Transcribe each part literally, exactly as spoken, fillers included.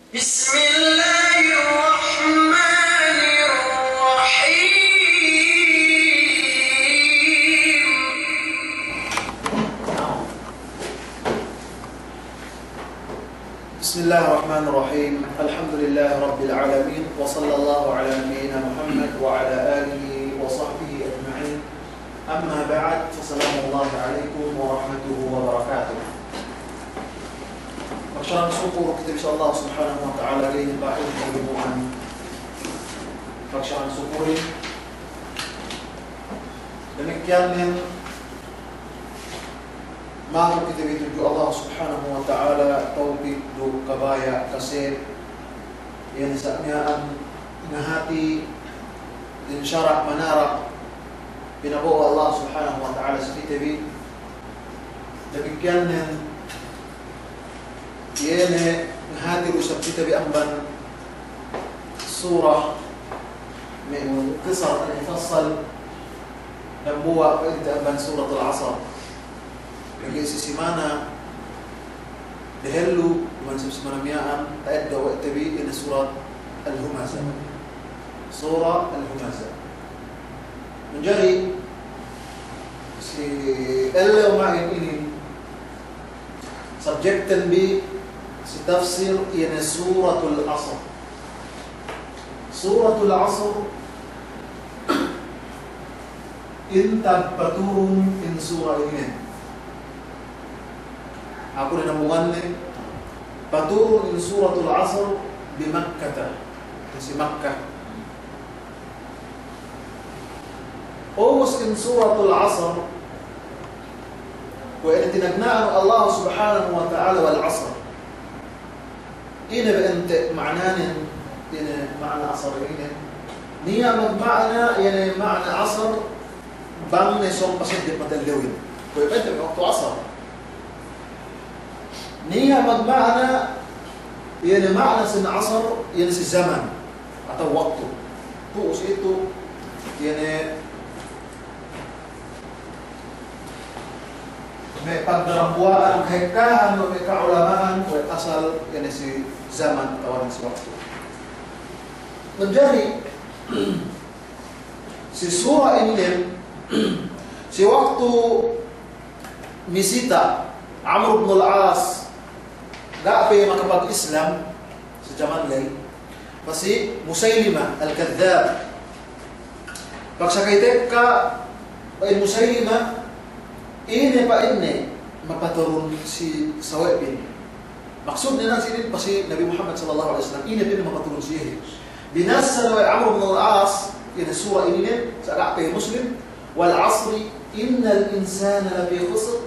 بسم الله الرحمن الرحيم. بسم الله الرحمن الرحيم. الحمد لله رب العالمين، وصلى الله على نبينا محمد وعلى آله وصحبه أجمعين. أما بعد، فسلام الله عليكم ورحمته وبركاته. Magsarang-sukul kite bi si Allah Subhanahu wa Ta'ala, ga'i ne pa'in kalimu'an magsarang-sukulin. Damikkiyan nen, maku kite bi tudju Allah Subhanahu wa Ta'ala tawpik duk kabaya' kasep, iye ne sa' miya'an ngahati in sara' manara' pinabo'o Allah Subhanahu wa Ta'ala si kite bi. Damikkiyan nen, iye ne ngahati du isab kite bi amban sura me' mukhtasar al-mufassal, dambuwa' pa'inte amban Suratul Asr. Pegge' si simana dehellu, duma'in si simana miya'an, ta'eddo' we' te bi, iye ne Surat Al-Humazah. Sura Al-Humazah. Manjari si ellew ma'in inin, subjectten bi si tafsir, iye ne Suratul Asr. Suratul Asr, intag paturun in sura inin. Aku ne namuwan ne, paturun in Suratul Asr bi Makkata, si Makkah. Ubus in Suratul Asr, kuwe' inin tinagna'an Allah Subhanahu wa Ta'ala, wal asr. Ine be ente' ma'nanen, ine ma'na asr inin? Niya' magma'na, ine ma'na asr, bang ne sōng paseddep matellewin. Kuwe' pa'inte me' waktu asr. Niya' magma'na, ine ma'na sin asr, ine si zaman atawa waktu. Tu'u si itu, ine me' pagdarambuwa'an, kahekkahan, me' ka'ulama'an, kuwe' asal, ine si zaman atawa si waktu. Manjari, si sura inin, si waktu misita Amr ibn al-As, ga' pe makapag-Islam, si jaman ley, pa si Musaylima al-Kadhdhab. Pagsakay tekka, pa'in Musaylima, ine pa'inne mapaturun si sawe'bin. Maksudne na sinin pa si Nabi Muhammad sallallahu alaihi wasallam, ine pa'inne mapaturun si iyehin. Binassa we' Amr ibn al-As, ine sura inin, sa' ga' pe Muslim, والعصر إن الإنسان لفي خسر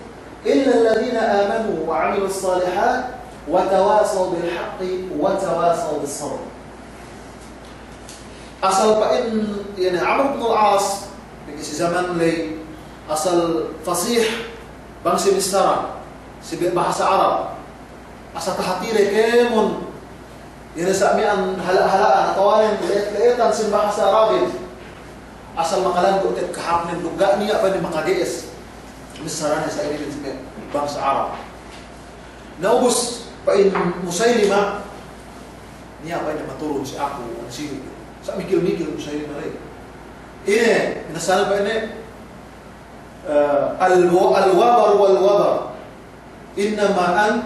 إلا الذين آمنوا وعملوا الصالحات وتواصوا بالحق وتواصوا بالصبر. Asal pa'in, ine, Amr ibn al-As, pegge' si zaman ley, asal fasih, bang si bissara, si bahasa Arab. Asal tahatide kēmon, ine sa' miya'an hala'-hala'an, atawa nen le'et-le'etan sin bahasa Arabin. Asal makalandu' te'ed kahāpnen duk ga' niya' pa'in makage'es. Bissarane sa' inin si me' bangsa Arab. Na ubus pa'in Musaylima, niya' pa'in maturun si aku, anu siyu. Sa' mikil-mikil Musaylima ley. Ine, binassanen pa'inne, eh, al-, al-wabar wal-wabar. إنما أنت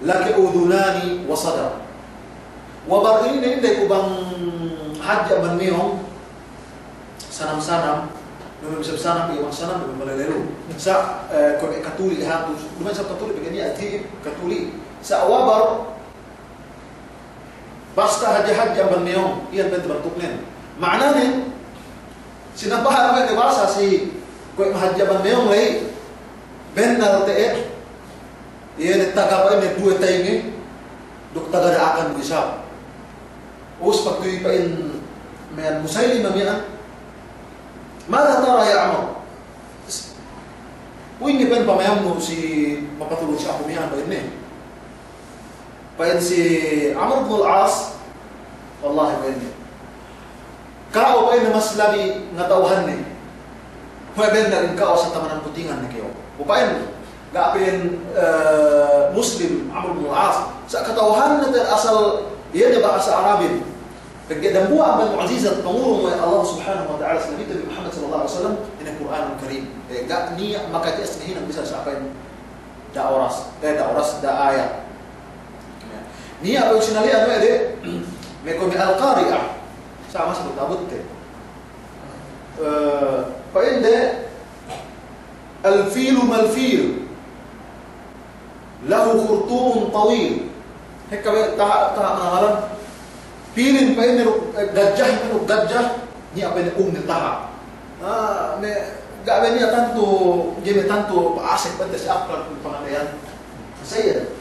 لك أذنان وصدر. Wabar inin, inin da'i ku bang hadja amban meyong, sanam-sanam, duma'in isab sanam, iye bang sanam, duma'in malelelu. Sa', eh, kuwe' katuli' hatu, duma'in isab katuli', pegge' niya' ati katuli'. Sa' wabar, basta hadja-hadja amban meyong, iyan pa'inte bantuknen. Ma'ananen, sinapahan pa'inte bahasa si kuwe' mahadja amban meyong ley, bennal te'ed, iye ne taga pa'inne duwe taynge, duk taga da'akan du isab. Ubus pagtuwi pa'in me' Musaylima miya'an, ماذا ترى يا عمر؟ Puwingi pa'in pamayamnu si mapaturun si aku miya'an pa'inne. Pa'in si Amr ibn al-As, wallahi pa'inne, ka'u pa'inne mas labi ngata'uhanne. Kuwe' bennal in ka'u asal tamanan putingan ne kew. Kuwe' pa'in, Ga' pa'in, eh, Muslim, Amr bin Al-As. Sa' kata'uhanne te'ed asal iye ne bahasa Arabin. Pegge' dambuwa' amban mu'jizat pangurung we' Allah Subhanahu wa Ta'ala si Nabi Muhammad sallallahu alaihi wasallam, ine Kur'anul Karim. Eh, ga' niya' makaja'is ngahinang bisan sa' pa'in da oras, eh, da oras, da ayat. Niya' pa'in sinali'an we' de, me' kuwe' me' Al-Qari'ah. Sa' masi ta'abut te. Eh, pa'inde, الفيل ما الفيل له خرطوم طويل. Hekka we' taha', taha' manamalan. Pilin pa'inne duk, eh, gadjah, duk gadjah, niya' pa'inne umne taha'. Ah, me', ga' we' niya' tantu, ga'i me' tantu pa'asek pa'inte si akkal pangateyan. Sa' iye.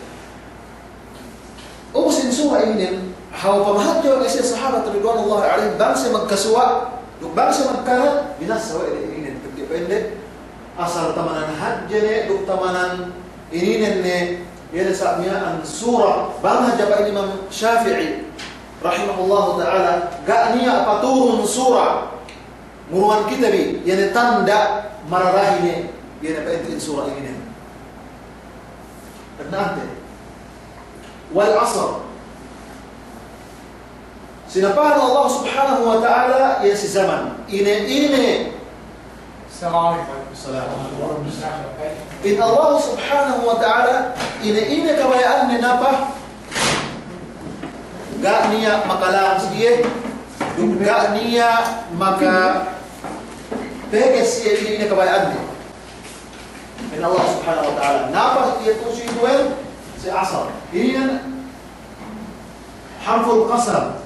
Ubus in sura ininen, hawal pamahadje we' siye sahabat ridwanullahi alaihim, bang siye magkasuwa', duk bang siye magkanat, binassa we' de ininen, pegge' pa'inde, asal tamanan hadje ne, duk tamanan ininen ne, iye ne sa' miya'an sura, bang hadja pa'in Imam Shafi'i, rahimahullahu ta'ala, ga' niya' paturun sura, ngurungan kite bi, iye ne tanda' mararahi ne, iye ne pa'inte in sura ininen. Tanda'ante. والعصر. Sinapahan Allah Subhanahu wa Ta'ala iye si zaman. Ine, ine. Assalamu alaikum. Waalaikumsalam. In Allah Subhanahu wa Ta'ala, ine, ine kabaya'anne napa, ga' niya' makalang si iye, duk ga' niya' makapeges si iye ine, ine kabaya'anne. In Allah Subhanahu wa Ta'ala. Napa iye tu'u si ituwen? Si asar. Inin harful qasam.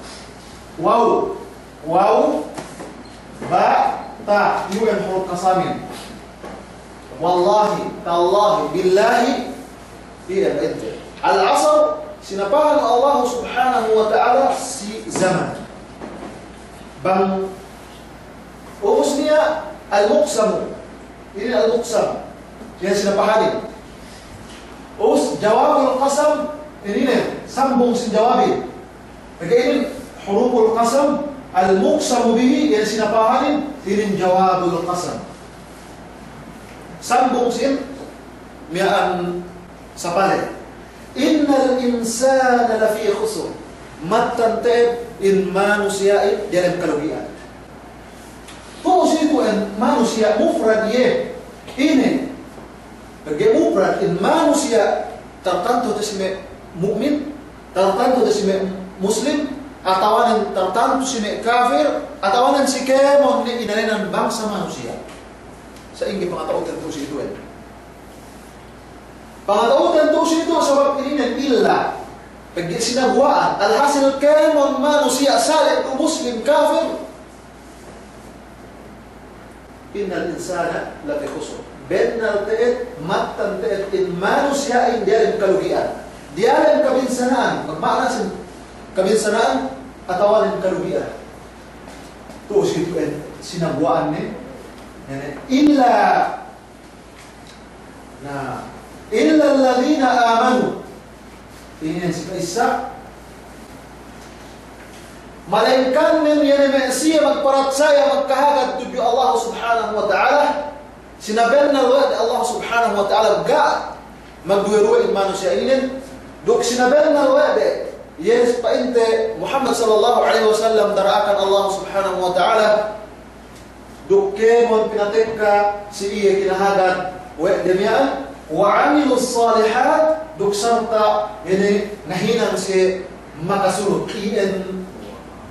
Waw. Waw. Ba. Ta. Iyuwen huruf qasamin. Wallahi, tallahi, billahi. Iye, ente. Al-asr, sinapahan Allah Subhanahu wa Ta'ala si zaman. Bang ubus niya' al-muqsamu. Inin al-muqsam. Iye sinapahanin. Ubus jawabul qasam, inin sambung sin jawabin. Pegge' inin huruful qasam, al-muqsamu bihi, iye sinapahanin, inin jawabul qasam. Sambung sin miya'an sapale. إن الإنسان لفي خسر. Mattan te'ed in manusiya'in diyalem kalugi'an. Tu'u si ituwen manusiya' mufrad iye. Ine. Pegge' mufrad in manusiya' tartantu te si me' mu'min, tartantu te si me' muslim, atawanen tartantu si me' kafir, atawanen si kēmon ne inēnan bangsa manusiya'. Sa'ingge pangata'uhanten tu'u si ituwen. Pangata'uhanten tu'u si ituwen sabab ininen illa. Pegge' sinaguwa'an. Alhasil kēmon manusiya' sali' du muslim kafir. إن الإنسان لفي خسر. Bennal te'ed, mattan te'ed in manusiya'in diyalem kalugi'an. Diyalem kabinsana'an, magma'na sin kabinsana'an atawanen kalugi'an. Tu'u si ituwen sinaguwa'an ne, ne, ne. Illa Na, إلا الذين آمنوا. Inin si ka'issa. Malaingkan nen iye ne me' siye magparatsaya magkahagad tudju Allah Subhanahu wa Ta'ala. Sinabennal we' de Allah Subhanahu wa Ta'ala ga' magduwe-ruwe in manusiya' inin. Duk sinabennal we' de. Yes, pa'inte Muhammad sallallahu alaihi wasallam dara'akan Allah Subhanahu wa Ta'ala. Duk kēmon pinatekka si iye kinahagad we' de miya'an, وعملوا الصالحات, duk sarta' ine ngahinang siye makasulut, iyan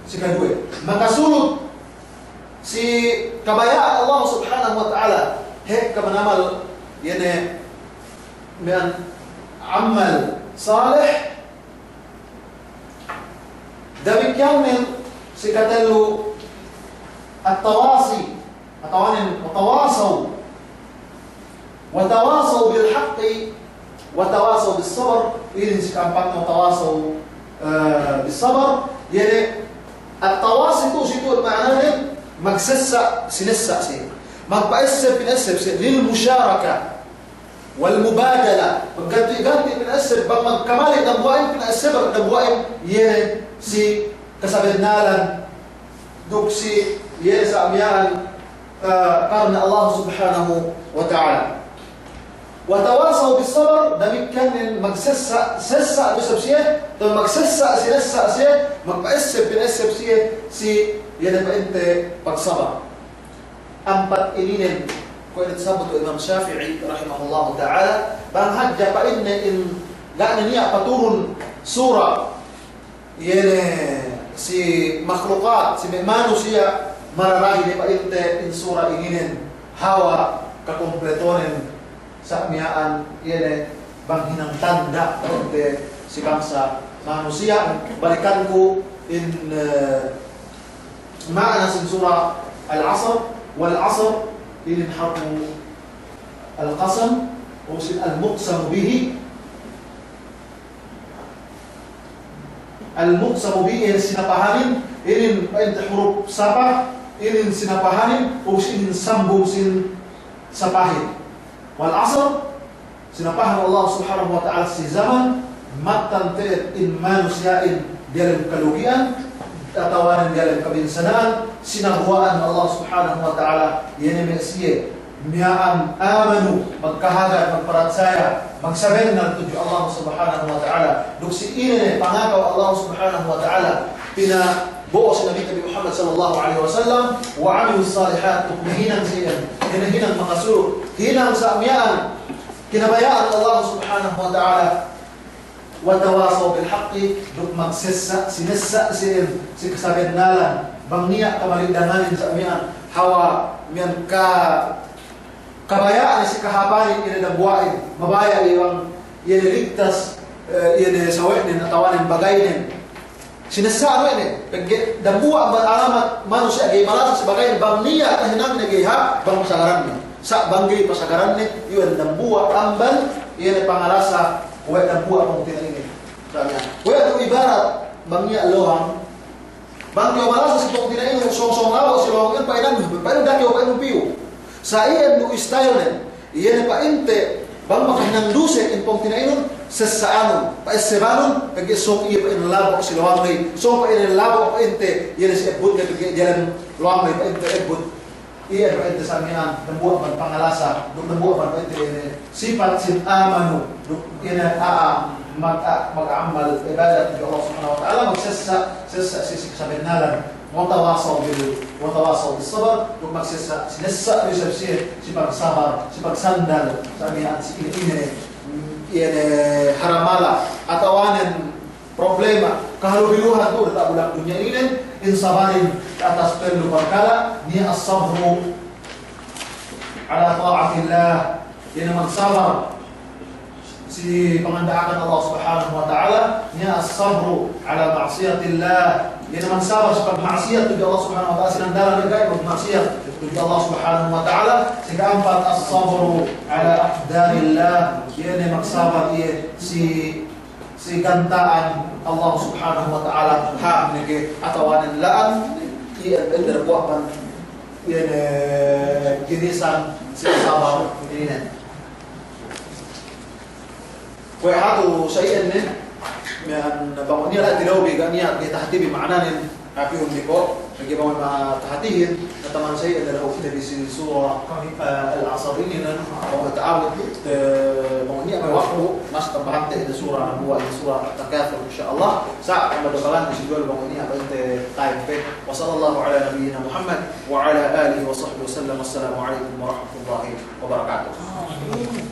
si kaduwe. Makasulut si kabaya'an Allah Subhanahu wa Ta'ala, hekka manamal ine miya'an amal saleh, Damikkiyan nen si katellu at-tawasi, atawanen wa tawasaw. Wa tawasaw bil haqqi, wa tawasaw bis sabr, inin si ka'ampatne wa tawasaw, eh, bis sabr. Iye ne at-tawasi tu'u si tu'u ma'ananen magsessa', sinessa' siye. Magpa'esseb, pina'esseb siye, lil musharaka. Wal mubadala, magganti'-ganti' pina'esseb, bang magkamali dambuwa'in pina'esseb, dambuwa'in iye si kasabennalan, duk si iye sa' miya'an, eh, karna Allah Subhanahu wa Ta'ala. Wa tawasaw bis sabr, damikkiyan in magsessa', sessa' du isab siye, atawa magsessa', sinessa' siye, magpa'esseb, pina'esseb siye, si, iye ne pa'inte pagsabar. Ampat ininen, kuwe' ne tasabbut we' Imam Shafi'i rahimahullahu ta'ala, bang hadja pa'inne in ga' ne niya' paturun sura, iye ne si makhlukat, si me' manusiya', mararahi ne pa'inte in sura ininen, hawal kakumpletonen sa' miya'an, iye ne bang hinang tanda' pa'inte si bangsa manusiya'. Balikanku in, eh, ma'ana sin sura Al-Asr, wal asr, inin harfu al-qasam, ubus inin al-muqsamu bihi, al-muqsamu bihi, inin sinapahanin, inin pa'inte huruf sapah, inin sinapahanin, ubus inin sambung sin sapahin. Wal asr, sinapahan Allah Subhanahu wa Ta'ala si zaman, mattan te'ed in manusiya'in diyalem kalugi'an, atawanen diyalem kabinsana'an, sinaguwa'an Allah Subhanahu wa Ta'ala, iye ne me' siye miya'an amanu, magkahagad, magparatsaya, magsabennal tudju Allah Subhanahu wa Ta'ala. Duk si ine ne pangakaw Allah Subhanahu wa Ta'ala, pinabo'o si Nabi, Nabi Muhammad sallallahu alaihi wasallam, wa amilus salihat, duk mahinang siye, hinang, hinang makasuluk, hinang sa' miya'an kinabaya'an Allah Subhanahu wa Ta'ala. Wa tawasaw bil haqqi, duk magsessa', sinessa' siye si kasabennalan, bang niya' kamalidanganin sa' miya'an, hawal miya'an ka, kabaya'an si kahāpanin ine dambuwa'in, mabaya' iye bang iye ne ligtas, eh, iye ne sawe'nen atawanen bagaynen. Sinessa'an we' ne, pegge' dambuwa' amban alamat manusiya' ga'i malasa si bagayne bang niya' tahinangne ga'i hāp bang pasagaranne. Sa' bang ga'i pasagaranne, iyan dambuwa' amban, iye ne pangalasa we' dambuwa' pungtina'ine. Sa' niya'. We' tu ibarat bang niya' lowang, bang kew malasa si pungtina'ine, sōng-sōng labo' si lowang iyan, pa'inannu, pa'inannu da'a kew, pa'inannu piyu. Sa' iyan du style ne. Iye ne pa'inte, bang makahinang duse in pungtina'inun, sessa'anun, pa'essebanun, pegge' sōng iye pa'in labo' si lowang ley, sōng pa'in labo' pa'inte, iye ne si ebbutne pegge' diyalem lowang ley pa'inte ebbut. Iye pa'inte sa' miya'an, dambuwa' amban pangalasa, duk dambuwa' amban pa'inte iye ne sipat sin amanu, duk iye ne a'a mag-, a-, mag'amal ibadat tudju Allah Subhanahu wa Ta'ala, magsessa', sessa' si, si kasabennalan. Wa tawasaw bil, wa tawasaw bis sabr, duk magsessa', sinessa' du isab siye si pagsabar, si pagsandal, sa' miya'an si ine-ine, mm, iye ne haramala, atawanen problema, kahalubiluhan tu'u diyata' bulak dunya inin, in sabarin atas tellu parkala', niya' as-sabru ala ta'atillah, iye ne magsabar si panganda'akan Allah Subhanahu wa Ta'ala, niya' as-sabru ala ma'siyatillah. Iye ne magsabar si pagma'siyat tudju Allah Subhanahu wa Ta'ala, sinandalan ne ga'i magma'siyat tudju Allah Subhanahu wa Ta'ala. Sika'ampat, as-sabru ala aqdarillah. Iye ne magsabar iye si, si ganta'an Allah Subhanahu wa Ta'ala, hāp ne ke atawanen la'an, iye ne dambuwa' amban, iye ne ginisan si sabar inin. Kuwe' hatu sa' iyan ne, miya'an bang niya' la'i tinawbi ga' niya' tahatibi ma'ananen, hāpihun bi ko', pegge' bang matahatihin, na taman sa' iyan ne la'i ukte bi si sura, eh, Al-Asr inin, bang ta'awud, eh, bang niya' me' waktu, mas tambahante inin sura, dambuwa' inin sura At-Takathur, insya Allah. Sa' tambah dokalan bi si juwal bang niya' pa'inte time pe. Wa sallallahu ala nabiyyina Muhammad wa ala alihi wa sahbihi wa sallam. Assalamu alaikum warahmatullahi wabarakatuh.